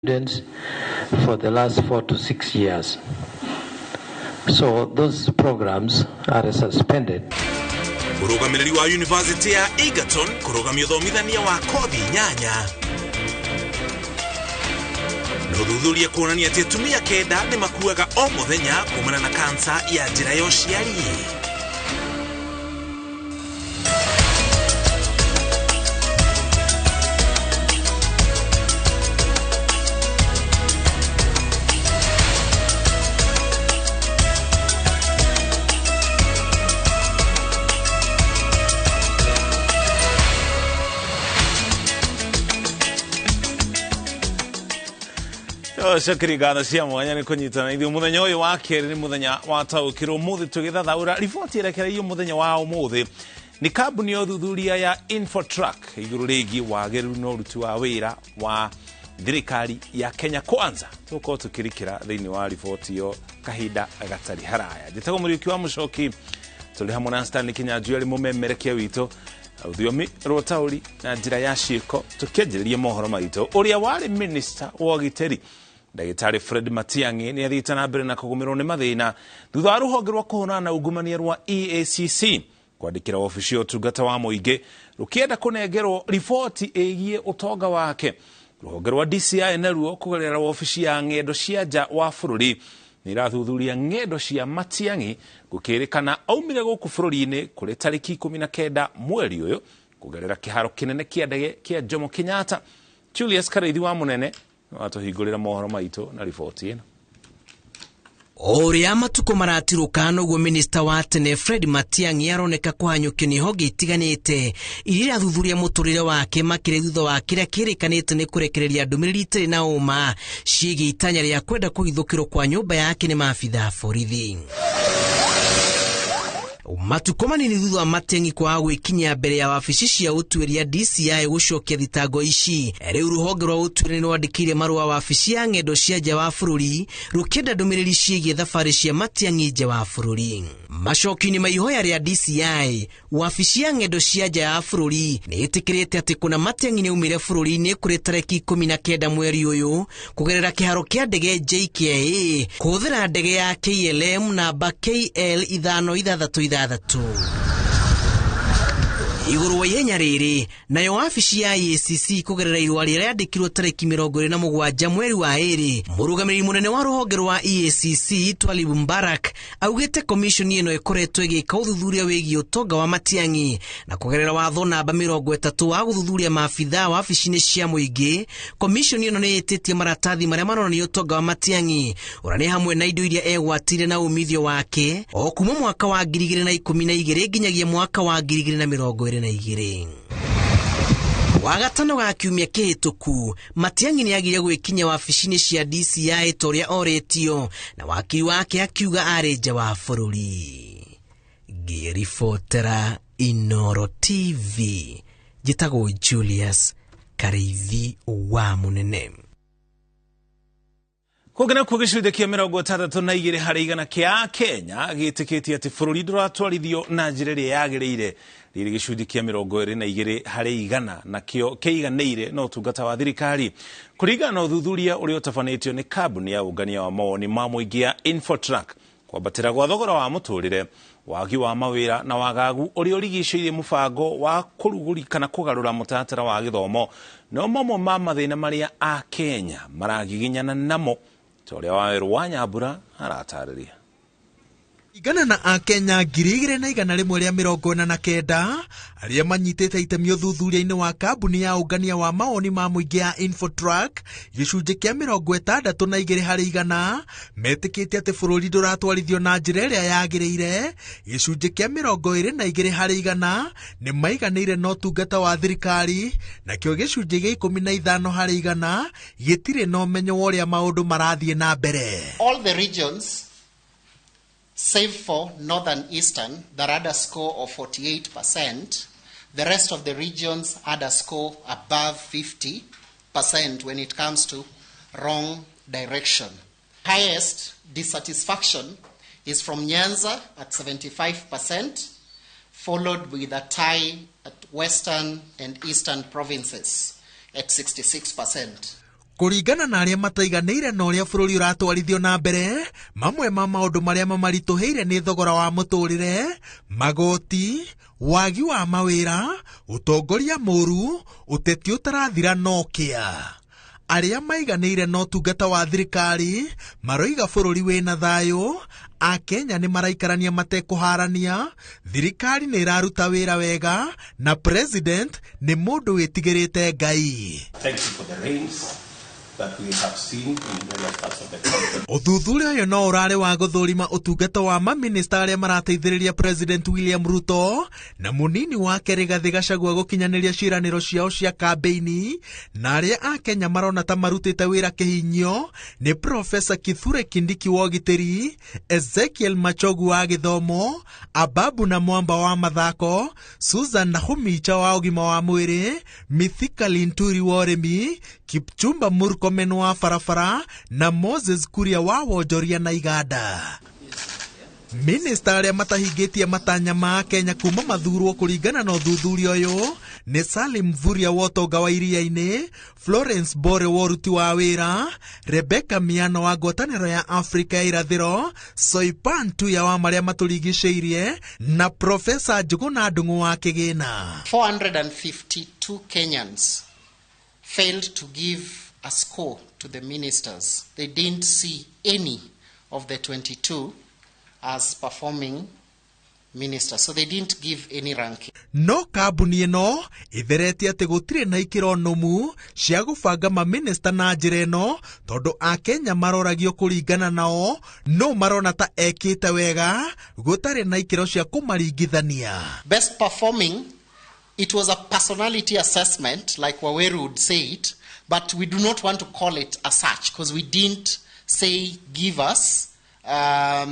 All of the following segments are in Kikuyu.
Students for the last 4 to 6 years. So those programs are suspended. Mũrũgamĩrĩri wa Yunivasĩtĩ ya Egerton kũrũgamia ũthomithania wa kothi 8, na ũthuthuria kuonania atĩ atumia 9 nĩ makuaga o mũthenya kumana na kansa ya njĩra ya ũciari. Cokeri ngatho cia mwanya nĩ kũnyitana ithuĩ mũthenya ũyũ wa kerĩ. Nĩ mũthenya wa taũkĩrwo. Ũmũthĩ tũgĩthathaũra riboti ĩrekereirio mũthenya wa ũmũthĩ nĩ kambuni ya ũthuthuria ya Infotrack igũrũ rĩgiĩ wagĩrĩru na ũruti wa wĩra wa thirikari ya Kenya Kwanza. Tũgũkorwo tũkĩrikĩra thĩinĩ wa riboti ĩyo kahinda gatarĩ haraya. Njĩtagwo Mũriũki wa Mũcoki, tũrĩ hamwe na Stanley Kinyanjui arĩ mũmemerekia witũ rũthiomi rwa ũtaũri na njĩra ya ciĩko. Tũkĩanjĩrĩria mohoro maitũ, ũrĩa warĩ minista wa ũgitĩri Ndagĩtarĩ Fred Matiang'i nĩ athiĩte na mbere na kũgũmĩrwo nĩ mathĩna thutha wa rũhonge rwa kũhũrana na ungumania rwa EACC kwandĩkĩra wabici ya ũtungata wa mũingĩ rũkĩenda kũnengerwo riboti ĩgiĩ ũtonga wake. Rũhonge rwa DCI naruo kũgerera wabici ya ng'endo cia nja wa bũrũri nĩ irathuthuria ng'endo cia Matiang'i, gũkĩrĩkana aumire gũkũ bũrũri-inĩ kũrĩ tarĩki 19 mweri ũyũ kũgerera kĩharo kĩnene kĩa ndege kĩa Jomo Kenyatta. Julius Karĩithi wa Mũnene watũhingũrĩra mohoro maitũ na riboti ĩno. O ũrĩa matukũ maratirũka, noguo minista wa tene Fred Matiang'i aroneka kũhanyũkio nĩ honge itiganĩte iria irathuthuria mũtũrĩre wake, makĩria thutha wa kĩrĩa kĩrĩkanĩte nĩ kũrekereria ndũmĩrĩri itarĩ na ũma ciĩgiĩ itanya rĩa kwenda kũhithũkĩrwo kwa nyũmba yake nĩ maabitha a borithi. Matukũ manini thutha wa Matiang'i kwaga gwĩkinyia mbere ya wabici cia ũtuĩria DCI gũcokia thitango ici, rĩu rũhonge rwa ũtuĩria nĩ rwandĩkĩire marũa wabici ya ng'endo cia nja wa bũrũri rũkĩenda ndũmĩrĩri ciĩgiĩ thabarĩ cia Matiang'i nja wa bũrũri. Macokio-inĩ ma ihoya rĩa DCI, wabici ya ng'endo cia nja ya bũrũri nĩ ĩtĩkĩrĩte atĩ kũna Matiang'i nĩ aumire bũrũri-inĩ kũrĩ tarĩki 19 mweri ũyũ kũgerera kĩharo kĩa ndege JKIA kũhũthĩra ndege ya KLM namba KL 566. Igũrũ wa ihenya rĩrĩ, nayo wabici ya EACC kũgerera irũa rĩrĩa rĩandĩkirwo tarĩki 27 mweri wa 2, mũrũgamĩrĩri mũnene wa rũhonge rwa EACC Twalib Mbarak augĩte komishoni ĩno ĩkoretwo ĩgĩka ũthuthuria wĩgiĩ ũtonga wa Matiang'i, na kũgerera watho namba 30 wa gũthuthuria maabithaa wabici-inĩ cia mũingĩ, komishoni ĩno nĩ ĩtĩtie maratathi marĩa maronania ũtonga wa Matiang'i, ũrĩa nĩ hamwe na indo iria egwatire na umithio wake o kuma mwaka wa 2012 nginyagia mwaka wa 2022. Wagatano ga kiumia kĩhĩtũku, Matiang'i nĩ agire gwĩkinya wabici-inĩ cia DCI ta ũrĩa orĩtio, na wakiri wake akiuga arĩ nja wa bũrũri. Ngĩribotera Inoro TV, njĩtagwo Julius Karĩithi wa Mũnene. Kũngĩ nakuo, gĩcunjĩ kĩa 62% kĩa Kenya gĩtĩkĩtie atĩ bũrũri ndũratwarithio na njĩra ĩrĩa yagĩrĩire, rĩrĩ gĩcunjĩ kĩa 22% nakĩo kĩiganĩire na ũtungata wa thirikari, kũringana na ũthuthuria ũrĩa ũtabanĩtio nĩ kambuni ya ũngania wa mawoni ma mũingĩ ya Infotrack. Kwambatĩra gwa thogora wa mũtũrĩre, wagi wa mawĩra na wagagu ũrĩa ũrigicĩirie mũbango wa kũrugũri kana kũgarũra mũtaratara wa gĩthomo no mamwe ma mathĩna marĩa Akenya maragiginyana namo, ta ũrĩa Wawerũ wa Nyambura aratarĩria. Kũringana na Akenya 2,149 arĩa manyitĩte itemi ũthuthuria-inĩ wa kambuni ya ũngania wa mawoni ma mũingĩ ya Infotrack, gĩcunjĩ kĩa 62% metĩkĩtie atĩ bũrũri ndũratwarithio na njĩra ĩrĩa yagĩrĩire. Gĩcunjĩ kĩa 22% nĩ maiganĩire na ũtungata wa thirikari, nakĩo gĩcunjĩ gĩa 15% gĩtirĩ na ũmenyo wa ũrĩa maũndũ marathiĩ na mbere. All the regions, save for Northern Eastern, that had a score of 48%, the rest of the regions had a score above 50% when it comes to wrong direction. Highest dissatisfaction is from Nyanza at 75%, followed with a tie at Western and Eastern provinces at 66%. Kũringana na arĩa mataiganĩire na ũrĩa bũrũri ũratwarithio na mbere, mamwe ma maũndũ marĩa mamaritũhĩire nĩ thogora wa mũtũrĩre, magoti, wagi wa mawĩra, ũtongoria mũru, ũteti ũtarathira no kĩa. Arĩa maiganĩire na ũtungata wa thirikari maroiga bũrũri wĩna thayũ, Akenya nĩ maraikarania matekũharania, thirikari nĩ ĩraruta wĩra wega na president nĩ mũndũ wĩtigĩrĩte Ngai. Thank you for the rains that we have seen in various parts of the country. Ũthuthuria ũyũ no ũrarĩ wa gũthũrima ũtungata wa maminista arĩa marateithĩrĩria President William Ruto na mũnini wake Rigathĩ Gachagua gũkinyanĩria ciĩranĩro ciao cia kambĩini, na arĩa a Kenya marona ta marutĩte wĩra kĩhinyio nĩ Profesa Kithure Kindiki wa ũgitĩri, Ezekiel Machogu wa gĩthomo, Ababu na Mwamba wa mathako, Susan Nakhumicha wa ũgima wa mwĩrĩ, Mithika Linturi wa ũrĩmi, Kipchumba Murkomen wa barabara na Moses Kuria wa wonjoria na iganda. Minista arĩa matahingĩtie matanya ma Kenya kuma mathurwo kũringana na ũthuthuria ũyũ nĩ Salim Mvurya wa ũtonga wa iria-inĩ, Florence Bore wa ũruti wa wĩra, Rebecca Miano wa ngwatanĩro ya Afrika ya irathĩro, Soipan Tuya wa marĩa matũrigicĩirie na Profesa Njuguna Ndung'u wa kĩgĩna. 452 Kenyans failed to give a score to the ministers. They didn't see any of the 22 as performing ministers, so they didn't give any ranking. No kambuni ĩno ĩtheretie atĩ gũtirĩ na ikĩro nũmu cia gũbanga maminista na njĩra ĩno tondũ Akenya maroragio kũringana nao no marona ta ekĩte wega gũtarĩ na ikĩro cia kũmaringithania. Best performing, it was a personality assessment, like Waweru would say it, but we do not want to call it as such because we didn't say give us, how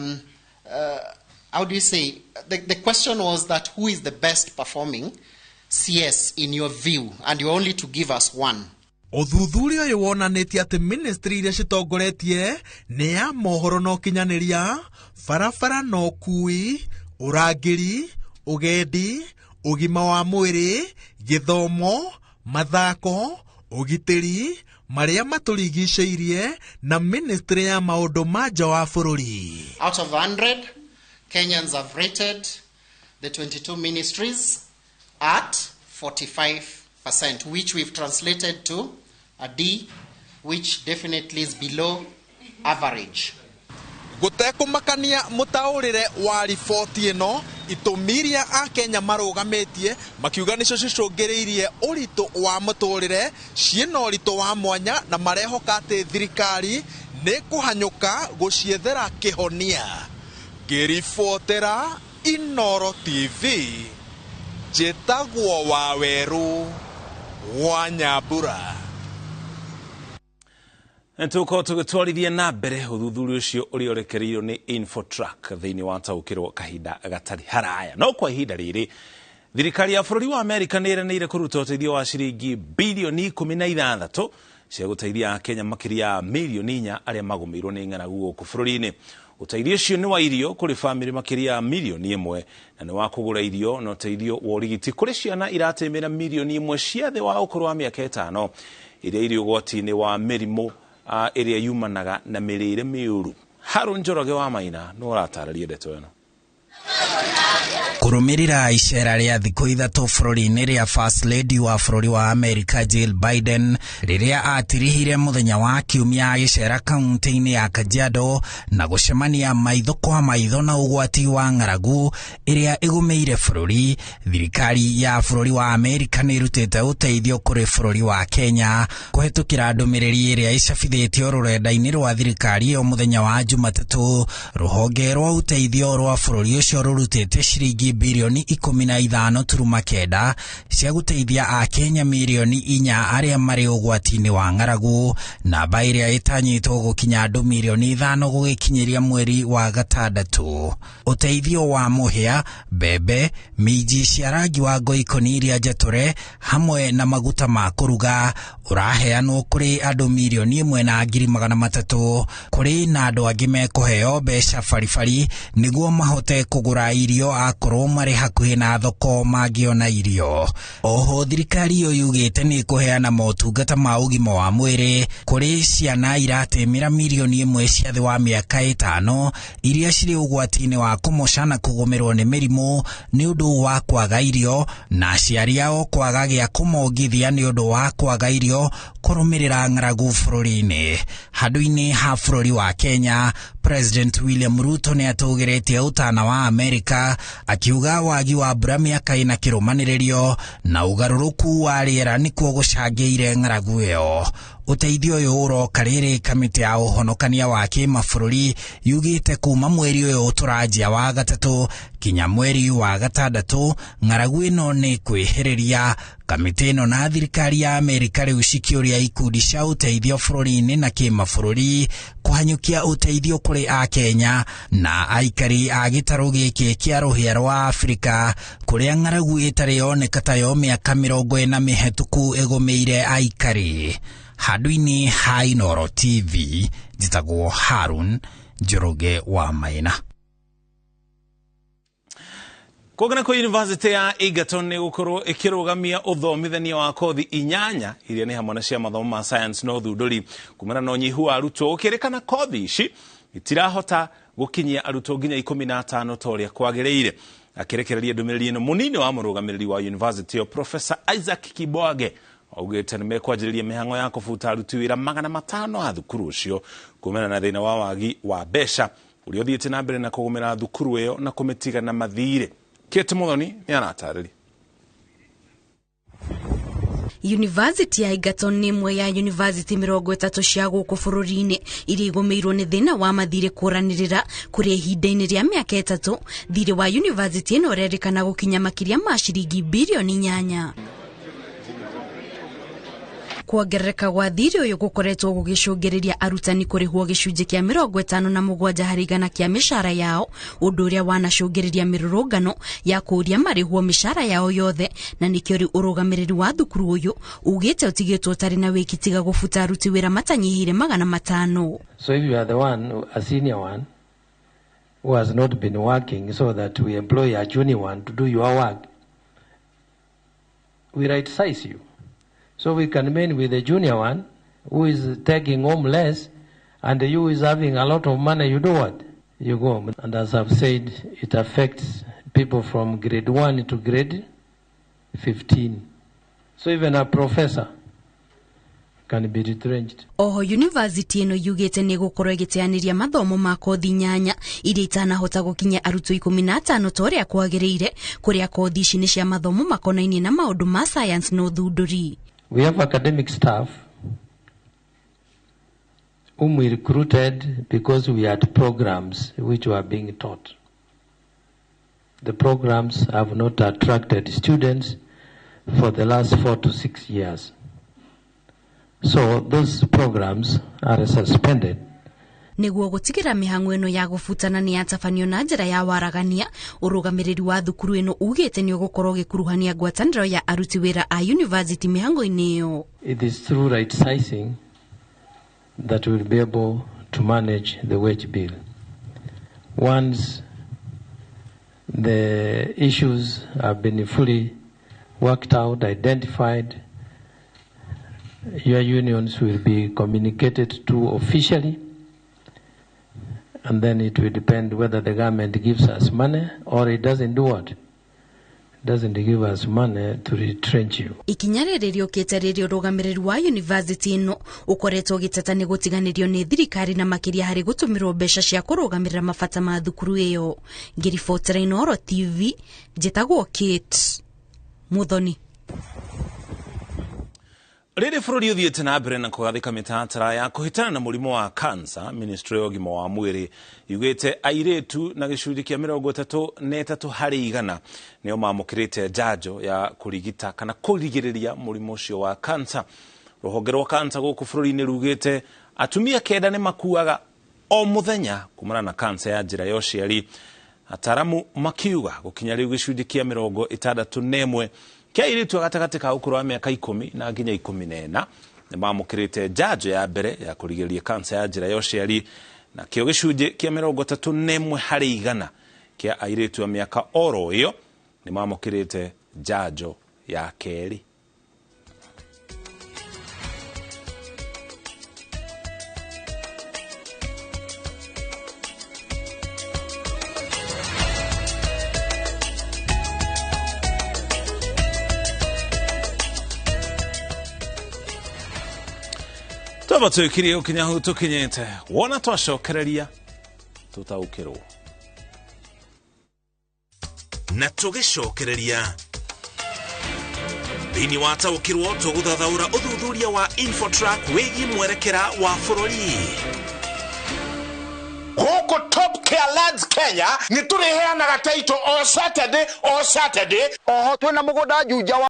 do you say? The question was that who is the best performing CS in your view, and you're only to give us one. Ũthuthuria ũyũ wonanĩtie atĩ ministry iria citongoretie nĩ ya mohoro na ũkinyanĩria, barabara na ũkuui, ũrangĩri, ũgendi, ũgima wa mwĩrĩ, gĩthomo, mathako, ũgitĩri, marĩa matũrigicĩirie na ministry ya maũndũ ma nja wa bũrũri. Out of 100, Kenyans have rated the 22 ministries at 45%, which we've translated to a D, which definitely is below average. Gũtekũmakania mũtaũrĩre wa riboti ĩno, itũmi iria Akenya marũgamĩtie makiuga nĩcio cicũngĩrĩirie ũritũ wa mũtũrĩre ciĩna ũritũ wa mwanya na marehoka atĩ thirikari nĩ kũhanyũka gũciethera kĩhonia. Ngĩribotera Inooro TV, njĩtagwo Wawerũ wa Nyambura. Nĩtũgũkorwo tũgĩtwarithia na mbere ũthuthuria ũcio ũrĩa ũrekereirio nĩ Infotrack thĩinĩ wa taũkĩrwo kahinda gatarĩ haraya. No kwa ihinda rĩrĩ thirikari ya bũrũri wa Amerika nĩ ĩranĩire kũruta ũteithio wa ciringi bilioni 16 cia gũteithia Akenya makĩria ya mirioni 4 arĩa magũmĩirwo nĩ ng'aragu gũkũ bũrũri-inĩ. Ũteithio ũcio nĩ wa irio kũrĩ bamĩrĩ makĩria ya mirioni 1 na nĩ wa kũgũra irio na ũteithio wa ũrigiti kũrĩ ciana iratĩmĩra mirioni 1 cia thĩ wa ũkũrũ wa mĩaka 5 iria irĩ ũgwati-inĩ wa mĩrimũ ĩrĩa yumanaga na mĩrĩre mĩũru. Harũ Njoroge wa Maina nĩ ũratarĩria ndeto ĩno. Kũrũmĩrĩra icera rĩa thikũ 3 bũrũri-inĩ rĩa First Lady wa bũrũri wa Amerika Jill Biden rĩrĩa atirihire mũthenya wa kiumia agĩcera kaunti-inĩ ya Kajiado na gũcemania maitho kwa maitho na ũgwati wa ng'aragu ĩrĩa ĩgũmĩire bũrũri, thirikari ya bũrũri wa Amerika nĩ ĩrutĩte ũteithio kũrĩ bũrũri wa Kenya kũhetũkĩra ndũmĩrĩri ĩrĩa ĩcabithĩtio rũrenda-inĩ rwa thirikari ĩyo mũthenya wa Jumatatũ. Rũhonge rwa ũteithio rwa bũrũri ũcio rũrutĩte ciringi bilioni 15.9 cia gũteithia Akenya mirioni 4 arĩa marĩ ũgwati-inĩ wa ng'aragu, namba ĩrĩa ĩtanyĩtwo gũkinya andũ mirioni 5 gũgĩkinyĩria mweri wa gatandatũ. Ũteithio wa mũhĩa, mbembe, minji cia rangi wa ngoikoni iria njatũre hamwe na maguta ma kũruga ũraheanwo kũrĩ andũ mirioni 1,300,000. Kũrĩ na andũ angĩ mekũheo mbeca baribari nĩguo mahote kũgũra irio akorwo andũ marĩ hakuhĩ na thoko mangĩona irio. Oho thirikari ĩyo yugĩte nĩ ĩkũheana motungata ma ũgima wa mwĩrĩ kũrĩ ciana iratĩmĩra mirioni 1 cia thĩ wa mĩaka 5 iria cirĩ ũgwati-inĩ wa kũmoca na kũgũmĩrwo nĩ mĩrimũ nĩ ũndũ wa kwaga irio na aciari ao kwaga gĩa kũmongithia nĩ ũndũ wa kwaga irio kũrũmĩrĩra ng'aragu bũrũri-inĩ. Handũ-inĩ ha bũrũri wa Kenya, President William Ruto nĩ atũgĩrĩtie ũtana wa Amerika akiuga wagi wa mbura mĩaka ĩna kĩrũmanĩrĩrio na ũgarũrũku wa rĩera nĩkuo gũcangĩire ng'aragu ĩyo. Ũteithio ũyũ ũroka rĩrĩ kamĩtĩ ya ũhonokania wa kĩmabũrũri yugĩte kuma mweri ũyũ tũranjia wa 3 kinya mweri wa 6 ng'aragu ĩno nĩ kwĩhĩrĩria. Kamĩtĩ ĩno na thirikari ya Amerika rĩu cikĩũria ikundi cia ũteithio bũrũri-inĩ na kĩmabũrũri kũhanyũkia ũteithio kũrĩ Akenya na aikari a gĩtarũ gĩkĩ kĩa rũhĩa rwa Afrika kũrĩa ng'aragu ĩtarĩ yoneka tayo mĩaka 40 mĩhetũku ĩgũmĩire aikari. Handũ-inĩ ha Inooro TV, njĩtagwo Harun Njoroge wa Maina. Kũngĩ kwa University ya Egerton nĩ gũkorwo ĩkĩrũgamia ũthomithania wa kothi 8 iria nĩ hamwe na cia mathomo ma science na ũthundũri kumana na ũnyihu wa arutwo gũkĩrĩkana kothi ici itirahota gũkinyia arutwo nginya 15 ta ũrĩa kwagĩrĩire. Akĩrekereria ndũmĩrĩri ĩno mũnini wa mũrũgamĩrĩri wa university ĩyo Professor Isaac Kibwage augĩte nĩ mekwanjĩrĩria mĩhang'o ya kũbuta aruti wĩra 500 a thukuru ũcio kumana na thĩna wa wagi wa mbeca ũrĩa ũthiĩte na mbere na kũgũmĩra thukuru ĩyo na kũmĩtiga na mathirĩ. Kate Muthoni nĩ aratarĩria. University ya Egerton nĩ ĩmwe ya university 30 cia gũkũ bũrũri-inĩ iria igũmĩirwo nĩ thĩna wa mathirĩ kũranĩrĩra kũrĩ ihinda-inĩ rĩa mĩaka 3. Thirĩ wa university ĩno ũrerĩkana gũkinya makĩria ma ciringi birioni 8. Kuongerereka gwa thirĩ ũyũ gũkoretwo gũgĩcũngĩrĩria arutani kũrĩhwo gĩcunjĩ kĩa 57 harĩ igana kĩa mĩcara yao, ũndũ ũrĩa wanacũngĩrĩria mĩrũrũngano ya kũũria marĩhwo mĩcara yao yothe, na nĩkĩo rĩu ũrũgamĩrĩri wa thukuru ũyũ ugĩte ũtigĩtwo ũtarĩ na wĩki tiga gũbuta aruti wĩra matanyihĩire 500. So if you are the one, a senior one, who has not been working, so that we employ a junior one to do your work, we right size you. So we can mean with the junior one who is taking home less, and you is having a lot of money, you do what? You go home. And as I've said, it affects people from grade 1 to grade 15. So even a professor can be retrenched. Oho university ĩno yugĩte nĩ gũkorwo ĩgĩteanĩria mathomo ma kothi 8 iria itanahota gũkinya arutwo 15 ta ũrĩa kwagĩrĩire, kũrĩa kothi ici nĩ cia mathomo makonainie na maũndũ ma science na ũthundũri. We have academic staff whom we recruited because we had programs which were being taught. The programs have not attracted students for the last 4 to 6 years. So those programs are suspended. Nĩguo gũtigĩra mĩhang'o ĩno ya gũbutana nĩ yatabanio na njĩra ya waragania, ũrũgamĩrĩri wa thukuru ĩno ugĩte nĩ ũgũkorwo ũgĩkuruhania ngwatanĩro ya aruti wĩra a university mĩhang'o-inĩ ĩyo. It is through right sizing that we will be able to manage the wage bill. Once the issues have been fully worked out, identified, your unions will be communicated to officially, and then it will depend whether the government gives us money or it doesn't do what? Doesn't give us money to retrench you. Ikinya rĩrĩ rĩũkĩte rĩrĩ ũrũgamĩrĩri wa university ĩno ũkoretwo ũgĩteta nĩ gũtiganĩrio nĩ thirikari na makĩria harĩ gũtũmĩrwo mbeca cia kũrũgamĩrĩra mabata ma thukuru ĩyo. Ngĩribotera Inooro TV, njĩtagwo Kate Muthoni. Rĩrĩ bũrũri ũthiĩte na mbere na kũgathĩka mĩtaratara ya kũhĩtana na mũrimũ wa kansa, ministry ya ũgima wa mwĩrĩ yugĩte airĩtu na gĩcunjĩ kĩa 33 harĩ igana nĩo mamũkĩrĩte njanjo ya kũrigita kana kũrigĩrĩria mũrimũ ũcio wa kansa. Rũhonge rwa kansa gũkũ bũrũri-inĩ rugĩte atumia 9 nĩ makuaga o mũthenya kumana na kansa ya njĩra ya ũciari. Ataramu makiuga gũkinya rĩu gĩcunjĩ kĩa 61 kĩa airĩtu gatagatĩ ka ũkũrũ wa mĩaka 10 na nginya 14 nĩ mamũkĩrĩte njanjo ya mbere ya kũrigĩrĩria kansa ya njĩra ya ũciari, na kĩo gĩcunjĩ kĩa 31 harĩ igana Kĩa airĩtu a mĩaka oro ĩyo nĩ mamũkĩrĩte njanjo ya kerĩ. Twamba twĩkirie gũkinya hau tũkinyĩte, wona twacokereria tũtaũkĩrwo na tũgĩcokereria thĩinĩ wa taũkĩrwo tũgũthathaũra ũthuthuria wa Infotrack wĩgiĩ mwerekera wa bũrũri. Gũkũ Top Care Lands Kenya nĩ tũrĩheanaga title o Saturday o Saturday. Oho twĩna mũgũnda Juja wa